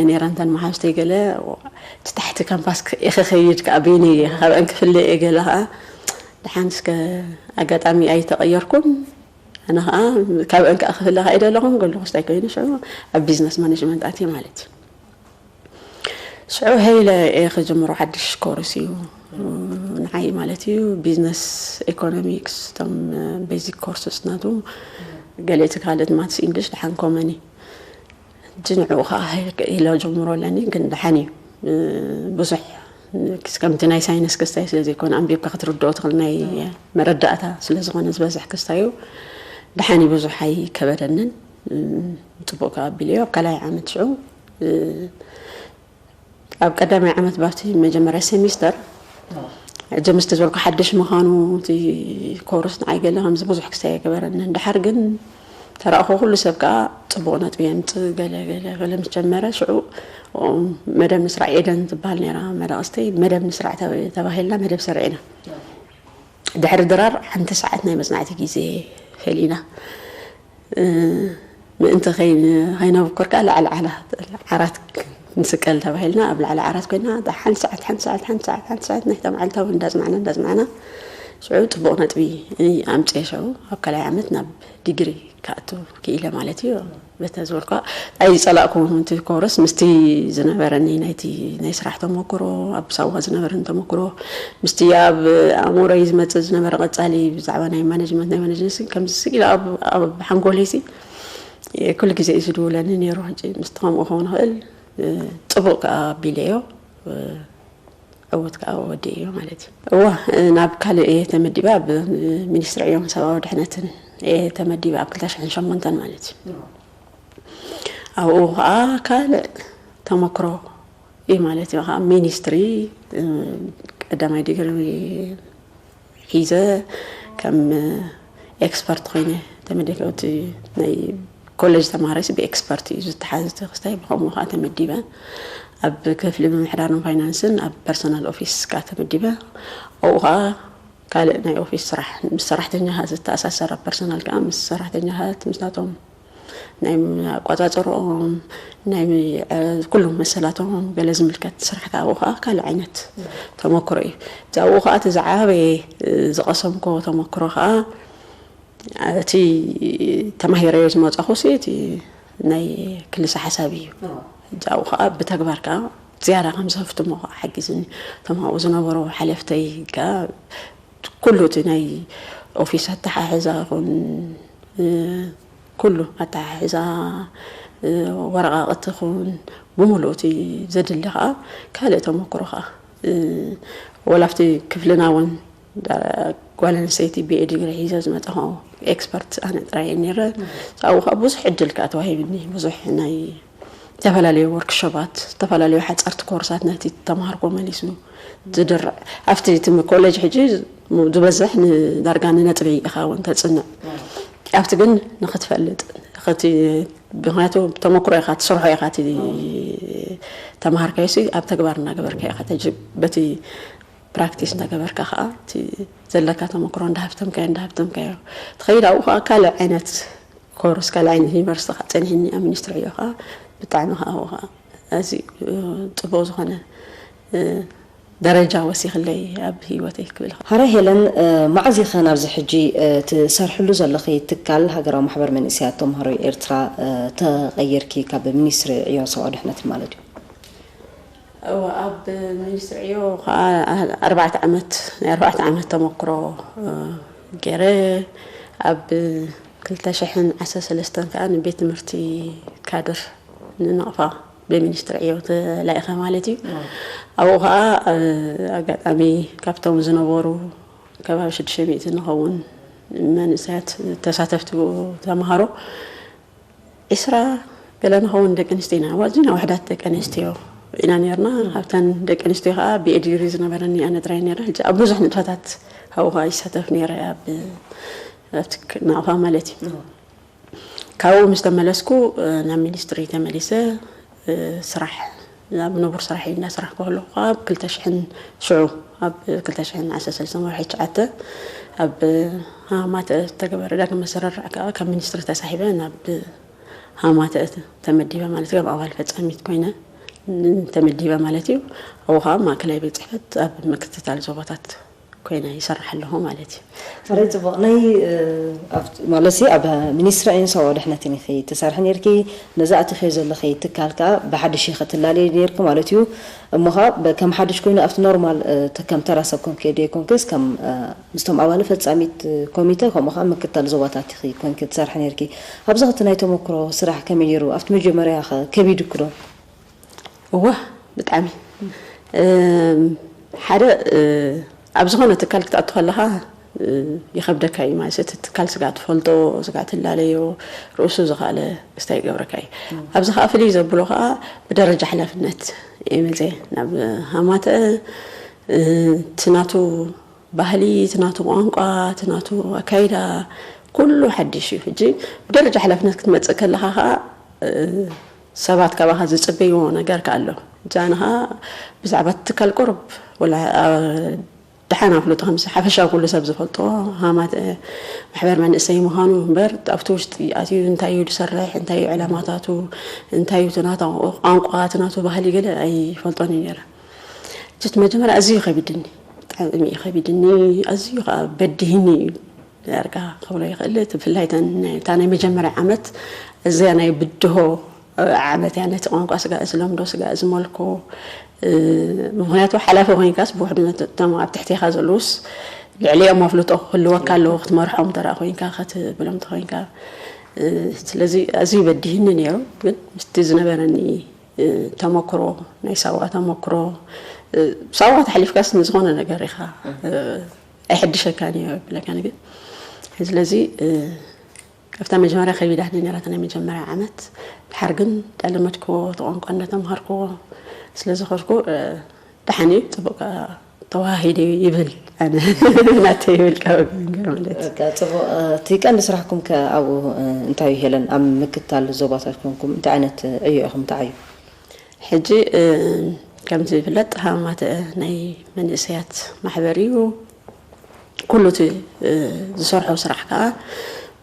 ነይረን እተን መሓዙተይ ገለ። እቲ ታሕቲ ካምፓስ ክ-፣ እየ ክኸይድ ከኣ በይነይ እየ ካብአን ክፍለ እየ ገለ ከኣ። ድሓን እስከ ኣጋጣሚ ኣይተቐየርኩን። ኣነ ከኣ ካብአን ከኣ ክፍለ ከኣ ይደለኹን ከለኹ ስታይ ኮይኑ ሽዑ ኣብ ቢዝነስ ማኔጅመንት ኣትየ ማለት እዩ። ሽዑ ሄለ እየ ክጅምሮ ሓድሽ ኮርስ እዩ ንዓይ ማለት እዩ። ቢዝነስ ኢኮኖሚክስ፣ እቶም ቤዚክ ኮርስስ ናቱ፣ ገለ እቲ ካልእ ማትስ፣ ኢንግሊሽ ድሓን ኮመን እዩ። ሕጂ ንዕኡ ከኣ ኢለ ጅምሮ ኣለኒ፣ ግን ድሓን እዩ። ብዙሕ ከምቲ ናይ ሳይንስ ክስታይ ስለ ዘይኮነ ኣንቢብካ ክትርድኦ ትኽእል ናይ መረዳእታ ስለ ዝኾነ ዝበዝሕ ክስታዩ ደሓን ብዙሕ ኣይከበደንን። ጽቡቅ ኣቢለዮ ኣብ ካልኣይ ዓመት ሽዑ ኣብ ቀዳማይ ዓመት ባብቲ መጀመርያ ሴሚስተር ሕጂ ምስቲ ዝበልኩ ሓድሽ ምዃኑ እቲ ኮርስ ንዓይ ገለ ከምዚ ብዙሕ ክስታይ ኣይገበረንን። ድሓር ግን ተራእኹ ኩሉ ሰብ ከዓ ጽቡቕ ነጥቢ የምጽእ ገለ ገለ ገለ ምስ ጀመረ ሽዑ መደብ ንስራዕ ኤደን ትበሃል ነይራ መዳቕስተይ። መደብ ንስራዕ ተባሂልና መደብ ሰሪዕና። ድሕሪ ድራር ሓንቲ ሰዓት ናይ መጽናዕቲ ግዜ ፈሊና ምእንቲ ከይነብኮር ከዓ ላዕሊ ዓራት ንስቀል ተባሂልና ኣብ ላዕሊ ዓራት ኮይና ሓንቲ ሰዓት ሓንቲ ሰዓት ሓንቲ ሰዓት ሓንቲ ሰዓት ናይታ መዓልታ እውን እንዳጽናዕና እንዳጽናዕና ሽዑ ጽቡቕ ነጥቢ ኣምፅየ። ሽዑ ኣብ ካልኣይ ዓመት ናብ ዲግሪ ክኣቱ ክኢለ ማለት እዩ። በተ ዝበልኳ ኣይፀላእኩ እቲ ኮርስ ምስቲ ዝነበረኒ ናይቲ ናይ ስራሕ ተመክሮ ኣብ ሳዋ ዝነበረኒ ተመክሮ ምስቲ ኣብ ኣእምሮይ ዝመፅእ ዝነበረ ቀፃሊ ብዛዕባ ናይ ማኔጅመንት ናይ ማኔጅመንት ከምዚ ስኢል ኣብ ሓንጎለይሲ ኩሉ ግዜ እዩ ዝድውለኒ ነይሩ። ሕጂ ምስቲ ከምኡ ክኸውን ይኽእል ፅቡቅ ከዓ ኣቢለዮ። ዕውት ከዓ ወዲ እዩ ማለት እዩ። እዋ ናብ ካልእ እየ ተመዲባ ኣብ ሚኒስትሪ ዕዮን ሰብኣዊ ድሕነትን እየ ተመዲባ ኣብ ክልተ ሽሕን ሸሞንተን ማለት እዩ። ኣብኡ ከዓ ካልእ ተመክሮ እዩ ማለት እዩ። ከዓ ሚኒስትሪ ቀዳማይ ዲግሪ ሒዘ ከም ኤክስፐርት ኮይነ ተመዲበ። እቲ ናይ ኮሌጅ ተማሃራይሲ ብኤክስፐርት እዩ ዝተሓዝ እቲ ክስታይ። ብኸምኡ ከዓ ተመዲበ ኣብ ክፍሊ ምምሕዳርን ፋይናንስን ኣብ ፐርሰናል ኦፊስ ከዓ ተመዲበ። ኣብኡ ከዓ ካልእ ናይ ኦፊስ ስራሕ ምስ ሰራሕተኛታት ዝተኣሳሰር ኣብ ፐርሰናል ከዓ ምስ ሰራሕተኛታት ምስናቶም ናይ ኣቋፃፅርኦም ናይ ኩሉ መሰላቶም ገለ ዝምልከት ስራሕ ከዓ ኣብኡ ከዓ ካልእ ዓይነት ተመክሮ እዩ። እቲ ኣብኡ ከዓ እቲ ዝዓበየ ዝቐሰምኮ ተመክሮ ከዓ እቲ ተማሂረዮ ዝመፃኹ ሲ እቲ ናይ ክልሰ ሓሳብ እዩ። ኣብኡ ከዓ ብተግባር ከዓ ዝያዳ ከም ዘፍትሞ ከዓ ሓጊዝኒ። እቶም ኣብኡ ዝነበሩ ሓለፍተይ ከዓ ኩሉ እቲ ናይ ኦፊስ ኣተሓሕዛ ይኹን ኩሉ ኣተሓሕዛ ወረቓቕቲ ይኹን ብምሉእ እቲ ዘድሊ ከዓ ካልእ ተመክሮ ከዓ ወላ ኣብቲ ክፍልና እውን ጓል ኣንስተይቲ ቢኤ ዲግሪ ሒዘ ዝመፀኹ ኤክስፐርት ኣነ ጥራይ እየ ነይረ። ኣብኡ ከዓ ብዙሕ ዕድል ከዓ ተዋሂብኒ። ብዙሕ ናይ ዝተፈላለዩ ወርክሾባት ዝተፈላለዩ ሓፀርቲ ኮርሳት ነቲ ተምሃርኮ መሊሱ ዝድርዕ ኣብቲ ትም ኮሌጅ ሕጂ ዝበዝሕ ንዳርጋ ንነጥቢ ኢኻ እውን ተፅንዕ ኣብቲ ግን ንክትፈልጥ ምክንያቱ ተመክሮ ኢኻ ትሰርሖ ኢኻ እቲ ተምሃርካዮ ሲ ኣብ ተግባር እናገበርካ ኢኻ በቲ ፕራክቲስ እንዳገበርካ ከዓ እቲ ዘለካ ተመክሮ እንዳሃብተምካዮ እንዳሃብተምካዮ ትኸይድ ኣብኡ ከዓ ካልእ ዓይነት ኮርስ ካልእ ዓይነት ዩኒቨርሲቲ ከዓ ፀኒሕኒ ኣብ ሚኒስትሪ ዕዮ ከዓ ብጣዕሚ ከዓ ኣብኡ ከዓ ኣዝዩ ፅቡቅ ዝኾነ ደረጃ ወሲኽለይ ኣብ ህይወተይ ክብል። ሃረ ሄለን፣ መዓዝ ኢኸ ናብዚ ሕጂ ትሰርሕሉ ዘለኺ ትካል ሃገራዊ ማሕበር መንእሰያት ተምሃሮ ኤርትራ ተቐይርኪ ካብ ሚኒስትሪ ዕዮን ሰብኣዊ ድሕነትን ማለት እዩ? እወ ኣብ ሚኒስትሪ ዕዮ ከዓ ኣርባዕተ ዓመት ናይ ኣርባዕተ ዓመት ተመክሮ ገይረ ኣብ ክልተ ሽሕን ዓሰርተ ሰለስተን ከዓ ንቤት ትምህርቲ ካድር ንነቕፋ ብሚኒስትሪ ዕዮ ተላኢኸ ማለት እዩ። ኣብኡ ከዓ ኣጋጣሚ ካብቶም ዝነበሩ ከባቢ ሽዱሽተ ሚእቲ ንኸውን መንእሰያት ተሳተፍቲ ተምሃሮ ዒስራ ገለ ንኸውን ደቂ ኣንስትዮ ኢና ኣዋዚና ውሕዳት ደቂ ኣንስትዮ ኢና ነርና። ኣብተን ደቂ ኣንስትዮ ከዓ ብኤ ዲግሪ ዝነበረኒ ኣነ ጥራይ ነረ። ሕጂ ኣብ ብዙሕ ንጥፈታት ኣብኡ ከዓ ይሳተፍ ነረ ኣብ ኣብቲ ናቕፋ ማለት እዩ። ካብኡ ምስ ተመለስኩ ናብ ሚኒስትሪ ተመሊሰ ስራሕ ኣብ ንቡር ስራሕ እንዳስራሕ ከሎ ከዓ ኣብ ክልተ ሽሕን ሽዑ ኣብ ክልተ ሽሕን ዓሰርተ ሰለስተ ወርሒ ትሽዓተ ኣብ ሃማተ ተገበረ ዳግመ ኣሰራርዓ ከዓ ካብ ሚኒስትሪ ተሳሒበ ናብ ሃማተ ተመዲበ ማለት ከም ኣባል ፈጻሚት ኮይነ ተመዲበ ማለት እዩ። ኣብኡ ከዓ ማእከላይ ቤት ፅሕፈት ኣብ ምክትታል ዞባታት ኮይነ ይሰርሕ ኣለኹ ማለት እዩ። ሕራይ ፅቡቕ ናይ ማለት ኣብ ሚኒስትሪ ዕዮን ሰብኣዊ ድሕነትን ኢኺ ትሰርሒ ነርኪ። ነዚ ኣቲኽዮ ዘለኺ ትካል ከዓ ብሓድሽ ኢኺ ትላለይ ነርኪ ማለት እዩ። እሞ ከዓ ከም ሓድሽ ኮይኑ ኣብቲ ኖርማል ከም ተራ ሰብ ኮንኪ ዶ ይኮንክስ ከም ምስቶም ኣባል ፈፃሚት ኮሚተ ከምኡ ከዓ ምክትታል ዞባታት ኢኺ ኮንኪ ትሰርሒ ነርኪ። ኣብዚ ኸቲ ናይ ተመክሮ ስራሕ ከመይ ነይሩ ኣብቲ መጀመርያ ከ ከቢድኩ ዶ? እወ ብጣዕሚ ሓደ ኣብ ዝኾነ ትካል ክትኣቱ ከለኻ ይኸብደካ እዩ። ማለት እቲ ትካል ስጋዕ ትፈልጦ፣ ስጋዕ ትላለዮ፣ ርእሱ ዝኸኣለ ክስታይ ይገብረካ እዩ። ኣብዚ ከዓ ፍልይ ዘብሎ ከዓ ብደረጃ ሓላፍነት እየ መፅየ ናብ ሃማተ። እቲ ናቱ ባህሊ፣ እቲ ናቱ ቋንቋ፣ እቲ ናቱ ኣካይዳ፣ ኩሉ ሓድሽ እዩ። ሕጂ ብደረጃ ሓላፍነት ክትመፅእ ከለኻ ከዓ ሰባት ካባኻ ዝፅበይዎ ነገር ከዓ ኣሎ። ሕጂ ኣነ ከዓ ብዛዕባ እቲ ትካል ቁሩብ ወላ ደሓን ኣፍልጦ፣ ከምዚ ሓፈሻዊ ኩሉ ሰብ ዝፈልጦ ሃማተ ማሕበር መንእሰይ ምዃኑ እምበር፣ ኣብቲ ውሽጢ ኣትዩ እንታይ እዩ ዝሰርሕ፣ እንታይ እዩ ዕላማታቱ፣ እንታይ እዩ እቲ ናቱ ቋንቋ፣ እቲ ናቱ ባህሊ ገለ ኣይፈልጦን እዩ ነይረ። ሕጂ እቲ መጀመርያ ኣዝዩ ከቢድኒ፣ ብጣዕሚ እዩ ከቢድኒ፣ ኣዝዩ ከዓ በዲህኒ እዩ ዳርጋ ክብሎ ይኽእል። እቲ ብፍላይ እተን ናይ፣ እታ ናይ መጀመርያ ዓመት እዚኣ ናይ ብድሆ ዓመት እያ። ነቲ ቋንቋ ስጋዕ ዝለምዶ፣ ስጋዕ ዝመልኮ፣ ምኽንያቱ ሓላፊ ኮይንካስ ብውሕዱ ነቶም ኣብ ትሕቴኻ ዘለዉስ ልዕሊኦም ኣፍልጦ ክህልወካ ኣለዎ፣ ክትመርሖም እንተ ደኣ ኮይንካ፣ ክትብሎም እንተ ኮይንካ። ስለዚ ኣዝዩ በዲህኒ ነይሩ። ግን ምስቲ ዝነበረኒ ተመክሮ፣ ናይ ሳዋ ተመክሮ፣ ሳዋ ተሓሊፍካስ ንዝኾነ ነገር ኢኻ ኣይሕድሸካን እዩ ኣይብለካን። ግን ስለዚ ካብታ መጀመርያ ከቢዳትኒ ነይራ እታ ናይ መጀመርያ ዓመት። ድሓር ግን እንዳለመድክዎ፣ እቲ ቋንቋ እንዳተምሃርክዎ ስለ ዝኸድኩ፣ ደሓን እዩ፣ ጽቡቕ ከኣ ተዋሂደ ይብል ኣነ። ናተይ ይብል ካብ ማለት እዩ። በቃ፣ ጽቡቕ። እቲ ቀንዲ ስራሕኩም ከ ኣብኡ እንታይ እዩ ሄለን? ኣብ ምክትታል ዞባታት ኮንኩም እንታይ ዓይነት ዕዮ ኢኹም ትዓዩ? ሕጂ ከምቲ ዝፍለጥ ሃማተ ናይ መንእሰያት ማሕበር እዩ። ኩሉ እቲ ዝሰርሖ ስራሕ ከኣ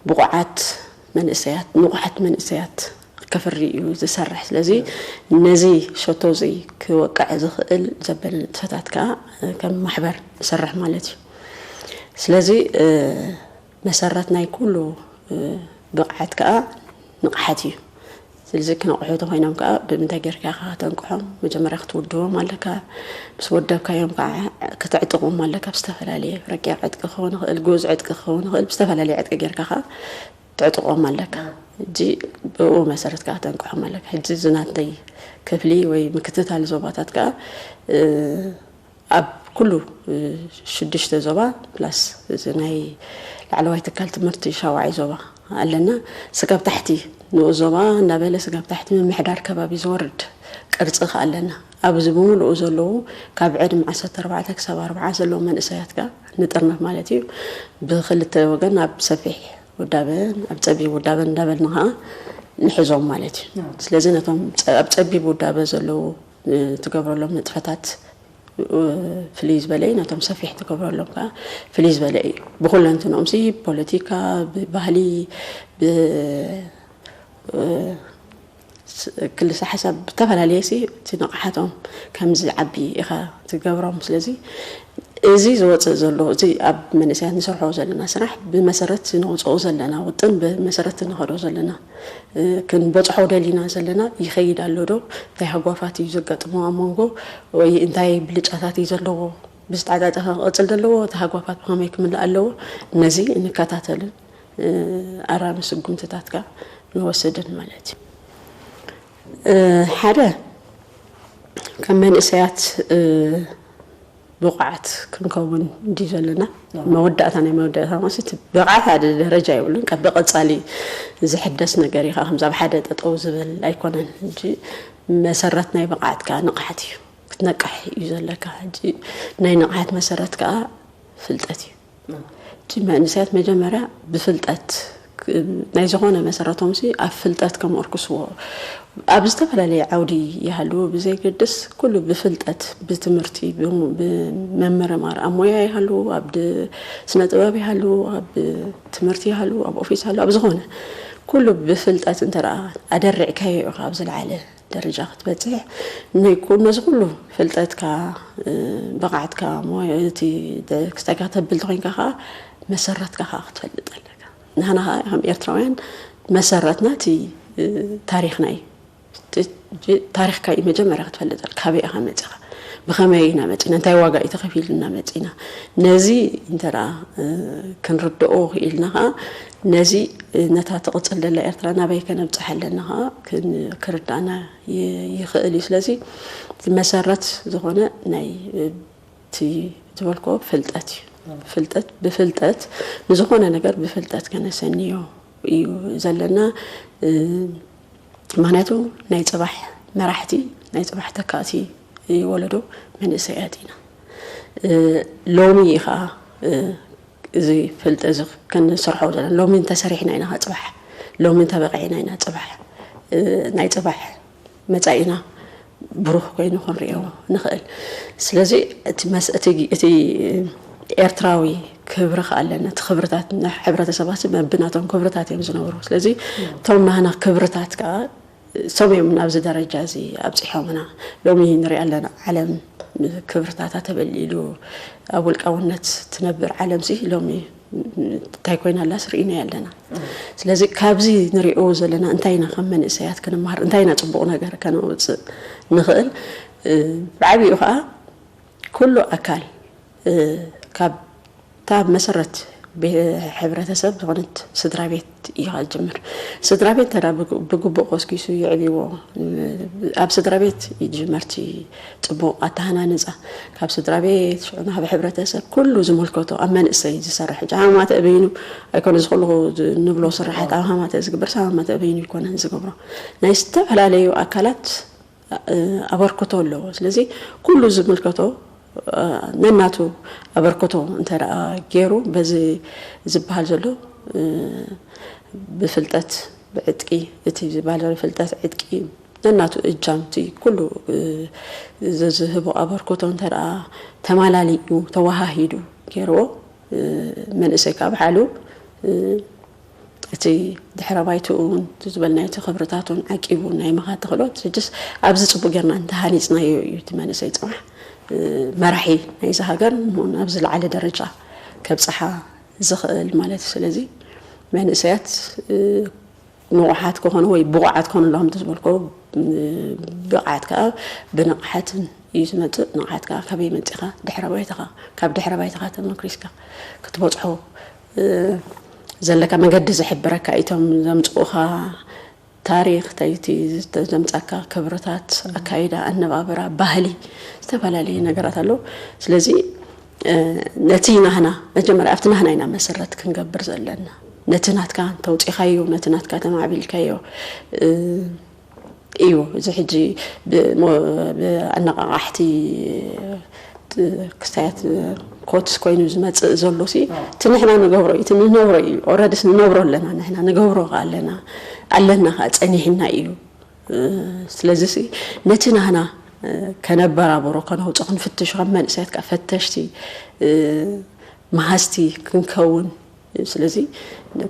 ብቑዓት መንእሰያት፣ ንቑሓት መንእሰያት ከፍሪ እዩ ዝሰርሕ። ስለዚ ነዚ ሸቶ እዚ ክወቅዕ ዝኽእል ዘበለ ንጥፈታት ከኣ ከም ማሕበር ንሰርሕ ማለት እዩ። ስለዚ መሰረት ናይ ኩሉ ብቕዓት ከኣ ንቕሓት እዩ። ስለዚ ክነቕሑ ተኾይኖም ከኣ ብምንታይ ጌርካ ኢኻ ከተንቅሖም? መጀመርያ ክትውድቦም ኣለካ። ምስ ወደብካዮም ከኣ ከተዕጥቕዎም ኣለካ። ብዝተፈላለየ ረቂቕ ዕጥቂ ክኸውን ይኽእል፣ ግኡዝ ዕጥቂ ክኸውን ይኽእል፣ ብዝተፈላለየ ዕጥቂ ጌርካ ከኣ ተዕጥቕዎም ኣለካ። ሕጂ ብኡ መሰረት ከኣ ከተንቅሖም ኣለካ። ሕጂ እዚ ናተይ ክፍሊ ወይ ምክትታል ዞባታት ከኣ ኣብ ኩሉ ሽዱሽተ ዞባ ፕላስ እዚ ናይ ላዕለዋይ ትካል ትምህርቲ ሻውዓይ ዞባ ኣለና። ስጋብ ታሕቲ ንኡስ ዞባ እናበለ ስጋብ ታሕቲ ምምሕዳር ከባቢ ዝወርድ ቅርጺ ከኣ ኣለና። ኣብዚ ብምሉኡ ዘለዉ ካብ ዕድመ ዓሰርተ ኣርባዕተ ክሳብ ኣርብዓ ዘለዉ መንእሰያት ከኣ ንጥርንፍ ማለት እዩ። ብክልተ ወገን ኣብ ሰፊሕ ውዳበን ኣብ ጸቢብ ውዳበን እንዳበልና ከኣ ንሕዞም ማለት እዩ። ስለዚ ነቶም ጸ-፣ ኣብ ጸቢብ ውዳበ ዘለዉ፣ እ፣ ትገብረሎም ንጥፈታት፣ እ፣ ፍልይ ዝበለ እዩ። ነቶም ሰፊሕ ትገብረሎም ከኣ ፍልይ ዝበለ እዩ። ብኹለንትንኦምሲ ብፖለቲካ፣ ብባህሊ፣ ብ-፣ እ፣ ስ-፣ ክልሰ ሓሳብ ብተፈላለየ ሲ እቲ ንቕሓቶም ከም ዝዓቢ ኢኻ ትገብሮም። ስለዚ እዚ ዝወፅእ ዘሎ፣ እዚ ኣብ መንእሰያት ንሰርሖ ዘለና ስራሕ ብመሰረት ነውፅኦ ዘለና ውጥን፣ ብመሰረት ንኸዶ ዘለና፣ እ፣ ክንበፅሖ ደሊና ዘለና ይኸይድ ኣሎ ዶ? እንታይ ሃጓፋት እዩ ዘጋጥሞ ኣብ መንጎ? ወይ እንታይ ብልጫታት እዩ ዘለዎ? ብዝተዓጻጸፈ ክቕጽል ዘለዎ? እቲ ሃጓፋት ብኸመይ ክምላእ ኣለዎ? ነዚ እንከታተልን፣ እ፣ ኣራሚ ስጉምትታት ከኣ ንወስድን ማለት እዩ። እ፣ ሓደ፣ ከም መንእሰያት፣ እ፣ ብቑዓት ክንከውን እንድዩ ዘለና። መወዳእታ፣ ናይ መወዳእታ ማለት እቲ ብቕዓት ሓደ ደረጃ የብሉን። ቀ-፣ ብቐጻሊ ዝሕደስ ነገር እዩ። ከምዚ ኣብ ሓደ ጠጠው ዝብል ኣይኮነን። ሕጂ መሰረት ናይ ብቕዓት ከኣ ንቕሓት እዩ። ክትነቅሕ እዩ ዘለካ። ሕጂ ናይ ንቕሓት መሰረት ከኣ ፍልጠት እዩ። እቲ መንእሰያት መጀመርያ ብፍልጠት ክ-፣ ናይ ዝኾነ መሰረቶምሲ ኣብ ፍልጠት ከመርኩስዎ፣ ኣብ ዝተፈላለየ ዓውዲ ይሃልዉ ብዘይገድስ፣ ኩሉ ብፍልጠት፣ ብትምህርቲ፣ ብሙ-፣ ብምምርማር፣ ኣብ ሞያ ይሃልዉ፣ ኣብ ድ-፣ ስነ ጥበብ ይሃልዉ፣ ኣብ ትምህርቲ ይሃልዉ፣ ኣብ ኦፊስ ይሃልዉ፣ ኣብ ዝኾነ ኩሉ ብፍልጠት እንተ ደኣ ኣደሪዕካዮ ኢኻ ኣብ ዝለዓለ ደረጃ ክትበጽሕ። ነይ-፣ ኩ-፣ ነዚ ኩሉ ፍልጠትካ፣ እ፣ ብቕዓትካ፣ ሞ-፣ እቲ ደ-፣ ክስታይካ ተብል ተኾይንካ ከኣ መሰረትካ ከኣ ክትፈልጥ ኣለካ። ንሕና ከኣ ከም ኤርትራውያን መሰረትና እቲ፣ እ፣ ታሪኽና እዩ። እቲ፣ እቲ ታሪኽካ እዩ መጀመርያ ክትፈልጥ ኣለካ። ካበይ ኢኻ መጺኻ? ብኸመይ ኢና መፂና፣ እንታይ ዋጋ እዩ ተኸፊልና መፂና። ነዚ እንተ ደኣ ክንርድኦ ክኢልና ከዓ፣ ነዚ ነታ ትቕፅል ዘላ ኤርትራ ናበይ ከነብፅሓ ኣለና ከዓ ክርዳእና ይኽእል እዩ። ስለዚ መሰረት ዝኾነ ናይ እቲ ዝበልኮ ፍልጠት እዩ። ፍልጠት ብፍልጠት ንዝኾነ ነገር ብፍልጠት ከነሰንዮ እዩ ዘለና። ምክንያቱ ናይ ፅባሕ መራሕቲ፣ ናይ ፅባሕ ተካእቲ ወለዶ መንእሰያት ኢና። ሎሚ ከዓ እዚ ፍልጠት እዚ ክንሰርሖ ዘለና፣ ሎሚ እንተሰሪሕና ኢና ከዓ ፅባሕ፣ ሎሚ እንተበቂዕና ኢና ፅባሕ ናይ ፅባሕ መፃኢና ብሩህ ኮይኑ ክንሪኦ ንኽእል። ስለዚ እቲ ኤርትራዊ ክብሪ ከዓ ኣለና። እቲ ክብርታት ሕብረተሰባት በብናቶም ክብርታት እዮም ዝነብሩ። ስለዚ እቶም ናህና ክብርታት ከዓ እሶም እዮም ናብዚ ደረጃ እዚ ኣብፂሖምና። ሎሚ ንሪኣ ኣለና፣ ዓለም ክብርታታ ተበሊሉ ኣብ ውልቃውነት ትነብር ዓለም ሲ ሎሚ እንታይ ኮይና ኣላስ ርኢናዮ ኣለና። ስለዚ ካብዚ ንሪኦ ዘለና እንታይ ኢና ከም መንእሰያት ክንመሃር፣ እንታይ ኢና ፅቡቕ ነገር ከነውፅእ ንኽእል። ብዓብኡ ከዓ ኩሉ ኣካል ካብ እታ መሰረት ሕብረተሰብ ዝኾነት ስድራ ቤት እዩ ዝጅምር። ስድራ ቤት ተዳ ብግቡእ ቆስኪሱ ይዕብዎ። ኣብ ስድራ ቤት ይጅመርቲ ፅቡቕ ኣተሃናንፃ። ካብ ስድራ ቤት ሽዑ ናብ ሕብረተሰብ ኩሉ ዝምልከቶ ኣብ መንእሰይ ዝሰርሕ ሕጂ ሃማተ እበይኑ ኣይኮነ ዝኽሉ ንብሎ ስራሓት ኣብ ሃማተ ዝግበር ሰብ ሃማተ እበይኑ ይኮነን ዝገብሮ ናይ ዝተፈላለዩ ኣካላት ኣበርክቶ ኣለዎ። ስለዚ ኩሉ ዝምልከቶ ነናቱ ኣበርክቶ እንተ ገይሩ በዚ ዝበሃል ዘሎ ብፍልጠት ብዕጥቂ እቲ ዝበሃል ዘሎ ፍልጠት ዕጥቂ ነናቱ እጃምቲ ኩሉ ዝህቦ ኣበርክቶ እንተ ተማላሊኡ ተወሃሂዱ ገይርዎ መንእሰይ ካብ ሓሉ እቲ ድሕረ ባይትኡ እውን ዝበልናዮ እቲ ክብርታቱን ዓቂቡ ናይ ምኻድ ተኽእሎት ሕጅስ ኣብዚ ፅቡቅ ጌርና እንተሃኒፅናዮ እዩ እቲ መንእሰይ ፅባሕ መራሒ ናይዚ ሃገር ናብ ዝለዓለ ደረጃ ከብፅሓ ዝኽእል ማለት እዩ። ስለዚ መንእሰያት ንቑሓት ክኾኑ ወይ ብቑዓት ክኾኑ ኣለዎም እንተዝበልኮ ብቕዓት ከዓ ብንቕሓትን እዩ ዝመፅእ። ንቕሓት ከዓ ካበይ መፂኻ ድሕረ ባይታኻ ካብ ድሕረ ባይታኻ ተመክሪስካ ክትበፅሖ ዘለካ መገዲ ዝሕብረካ እቶም ዘምፅኡኻ ታሪኽ ተይቲ ዘምፃካ ክብርታት ኣካይዳ ኣነባብራ ባህሊ ዝተፈላለዩ ነገራት ኣለዉ። ስለዚ ነቲ ናህና መጀመርያ ኣብቲ ናህና ኢና መሰረት ክንገብር ዘለና ነቲ ናትካ ተውፂኻዮ ነቲ ናትካ ተማዕቢልካዮ እዩ። እዚ ሕጂ ብኣነቃቃሕቲ ክስታያት ኮትስ ኮይኑ ዝመፅእ ዘሎ ሲ እቲ ንሕና ንገብሮ እዩ እቲ ንነብሮ እዩ። ኦረድስ ንነብሮ ኣለና ንሕና ንገብሮ ኣለና ኣለና ከዓ ፀኒሕና እዩ። ስለዚ ነቲ ናህና ከነበራብሮ ከነውፅኦ ክንፍትሽ ከም መንእሰያት ከዓ ፈተሽቲ መሃዝቲ ክንከውን። ስለዚ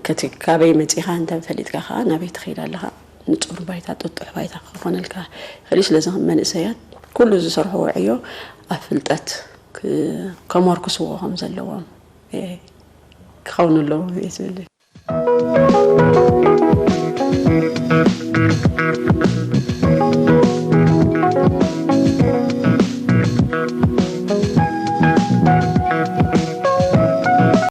ከቲ ካበይ መፂኻ እንተ ፈሊጥካ ከዓ ናበይ ትኸይድ ኣለኻ ንፁር ባይታ ጥጡሕ ባይታ ክኾነልካ ይኽእል እዩ። ስለዚ ከም መንእሰያት ኩሉ ዝሰርሕዎ ዕዮ ኣብ ፍልጠት ከመርክስዎ ከም ዘለዎም ክኸውን ኣለዎ እየ ዝብል።